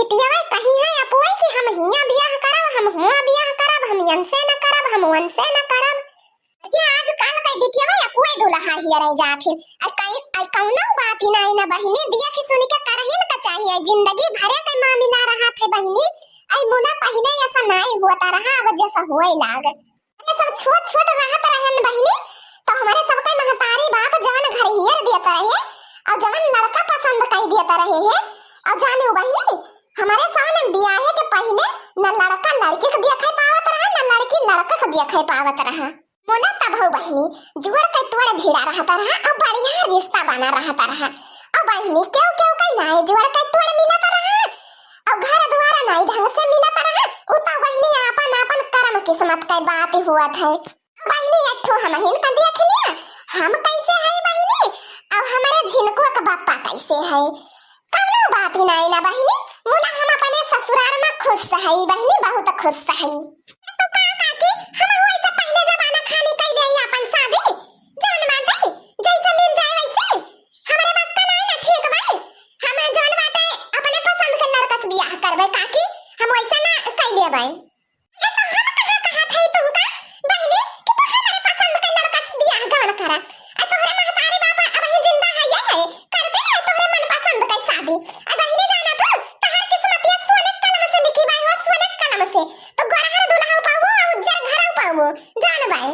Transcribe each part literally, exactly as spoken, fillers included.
बिटिया कही है अपुए कि हम हियाँ बियाह करब, हम हुआँ बियाह करब, हम यनसे न करब, हम वनसे न करब। ये आजकल के बिटिया अपुए दुल्हा हियरे जात हिन। आई कई, आई कौनो बात ही नाई ना बहिनी, दिया कि सुन के करहिन का चाहिए, जिंदगी भरे के मामला रहत है बहिनी। आई मुला पहिले ऐसा नाई हुआ रहा, अब जैसा हुए लाग। अरे सब छोट छोट रहत रहन बहिनी, तो हमरे सबके महतारी बाप जवन घर हियर देत रहे और जवन लड़का पसंद कई देत रहे हैं, और जाने बहिनी, हमरे सामने बियाहे के पहिले न लड़का लड़की के देखे पावत रहा, न लड़की लड़का के देखे पावत रहा। मुला तब हो बहिनी, जोड़ के तोड़ भिड़ा रहत रहा और बढ़िया रिश्ता बना रहत रहा। और बहिनी, केहू केहू के नाई जोड़ के तोड़ मिलत रहा, और घर द्वार नाई ढंग से मिलत रहा, उ तो बहिनी आपन आपन कर्म किस्मत के बात हुआ था। बहिनी, एक ठो हमहिन का देख लिया, हम कैसे है बहिनी, और हमारे झिनको के बापा कैसे है। कौनो बात ही नाई ना बहिनी, मुला हम अपने ससुराल में खुश है बहिनी, बहुत खुश है। तो का काकी, हम वैसे पहले जमाना खानी कैले ही अपन शादी, जौन बाटे, जैसे मिल जाए वैसे, हमारे बस का नाई ना ठीक भाई, हम जौन बाटे अपने पसंद के लड़का से बियाह करबे काकी, हम वैसे ना कैले भाई। ए, तो हम कहाँ कहत हई तुमका, बहिनी, कि तू हमरे पसंद के लड़का से बियाह गवन करा? आ तोहरे महतारी बाप अबहीं जिंदा है, ये है, करते रहे तोहरे मनपसंद के शादी। आ बहिनी, जाना तू, तोहर किस्मतिया सोने कलम से लिखी बाई हो, सोने कलम से। तो गोरहर दुल्हा पाबू, आ उज्जर घर पाबू, जान बाई।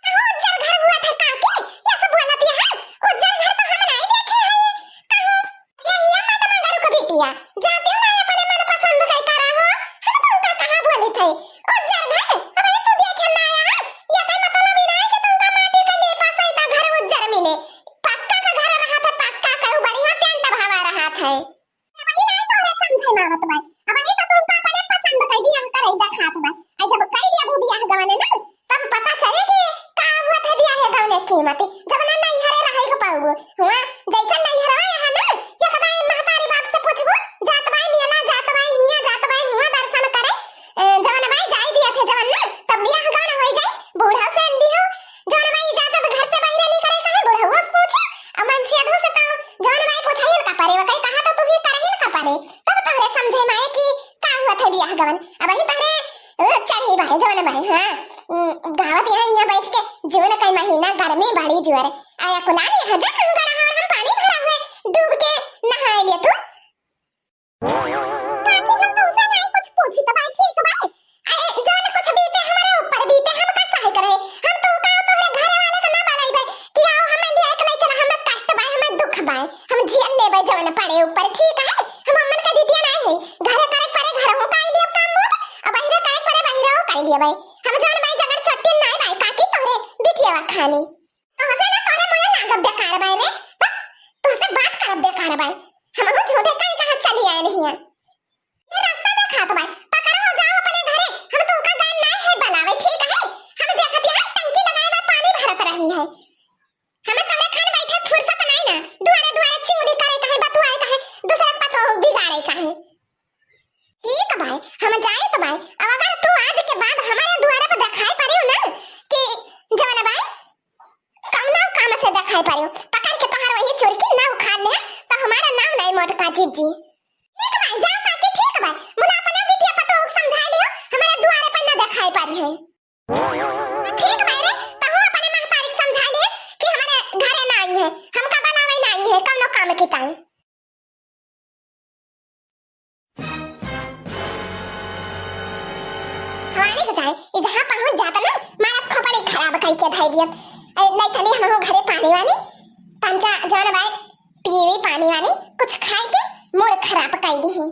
कहाँ उज्जर घर हुआ था काकी? ये सब बोलत है, उज्जर घर तो हम नहीं देखे हैं। कहाँ? ये, ये मत मगर को बिटिया, जाते हो ना अपने मनपसंद का करा हो, हम तुमका कहाँ बोली थे? उज्जर घर, अब ये तो देखे ना आया, ये कहीं मतलब ही ना है कि तुमका माटी का लेपा से इतना घर उज्जर मिले। पक्का का घर रहा था, पक्का का, वो बढ़िया टेंट भावा रहा था। वही ना तोहरे समझे में आवत बा। अब ये तो तुमका अपने पसंद का बियाह करे देखात बा। आ जब कई दिया वो बियाह गवने ना, तब पता चले कि का हुआ था बियाह गवने कीमत। जब ना नैहरे रहे को पाऊबो। हुआ जैसे नैहरवा यहाँ ना, ये कदा महतारी बाप से पूछबो, जात बाई मेला, जात बाई हिया, जात बाई हुआ दर्शन करे, ए, जवन बाई जाई दिया थे जवन ना, तब बियाह गवन हो जाए, बूढ़ा से लिहो, जवन बाई इजाजत घर से बाहर नहीं करे कहे, बूढ़ा से पूछो, और मनसियाधो से तो जवन बाई पूछाइन का परे, वकई कहा तो तुम्हें करहिन का परे, तब तोहरे समझे माए कि का हुआ थे बियाह गवन। अब ही तोहरे, अ, चढ़ी बाई, जवन बाई, हाँ, उम, गावत यहाँ, यहाँ बैठ के जून का महीना गर्मी बड़ी जोर, आया कुलानी यहाँ जा तुम गड़ा और हम पानी भरा हुए डूब के नहाए लिए तू। काकी, हम तुमसे नहीं कुछ पूछी तो भाई, ठीक भाई? अरे, जौन कुछ बीते हमारे ऊपर बीते, हम का सहे करे? हम तुमका तोहरे घरे वाले का ना बनाई भाई कि आओ हमें ले एक ले चला, हमें कष्ट बाय, हमें दुख बाय, हम झेल लेबे जौन पड़े ऊपर, ठीक है? हम अम्मन का बिटिया नहीं है, घरे करे पड़े घर हो काई लिए काम बहुत, अब बहिरे करे पड़े बहिरे हो काई लिए भाई। हम जौन भाई जगर चट्टी नहीं भाई काकी तोहरे बिटिया खानी। तोहसे ना तोरे मुँह लागब बेकार बाय रे। बस, तोहसे बात करब बेकार बाय। हमहू झूठे काहे कहाँ चली आए नहीं है। ये रास्ता देखात बाय। पकड़ो जाओ अपने घरे। हम तुमका गए ना है बनावे, ठीक है? हम देखत यहाँ टंकी लगाए में पानी भरत रही है। हमें तोरे खान बैठे फुर्सत नहीं ना। दुआरे दुआरे चिंगड़ी करे कहे, बतुआए कहे, दूसरे पतो बिगाड़े कहे। ठीक बाय, हम जाइत बाय। अब अगर तू आज के बाद हमारे दुआरे पर दिखाई पड़ियो ना कि जवन बाय, कौनो काम से देखाई पड़ियो, पकड़ के तोहार वही चुरकी ना उखाड़ ले, तो हमारा नाम नहीं मोटका जीजी। ठीक बा, जाओ काकी, ठीक बा। मुला अपने बिटिया पतोह के समझाई लियो, हमारे दुआरे पर ना देखाई पड़ी है। ठीक बा रे, तहू अपने महतारी के समझाई लियो कि हमारे घरे ना आई है, हमका बुलावे ना आई है, कौनो काम की ताई। हमारे के जाए, ये जहाँ पहुँच जाता ना, मारा खोपड़ी खराब करके धर दिया। ए, ले चली हमहू घरे पानी वानी, पंचा जौन बाय पीवी पानी वानी, कुछ खाए के मूड खराब कर दी है।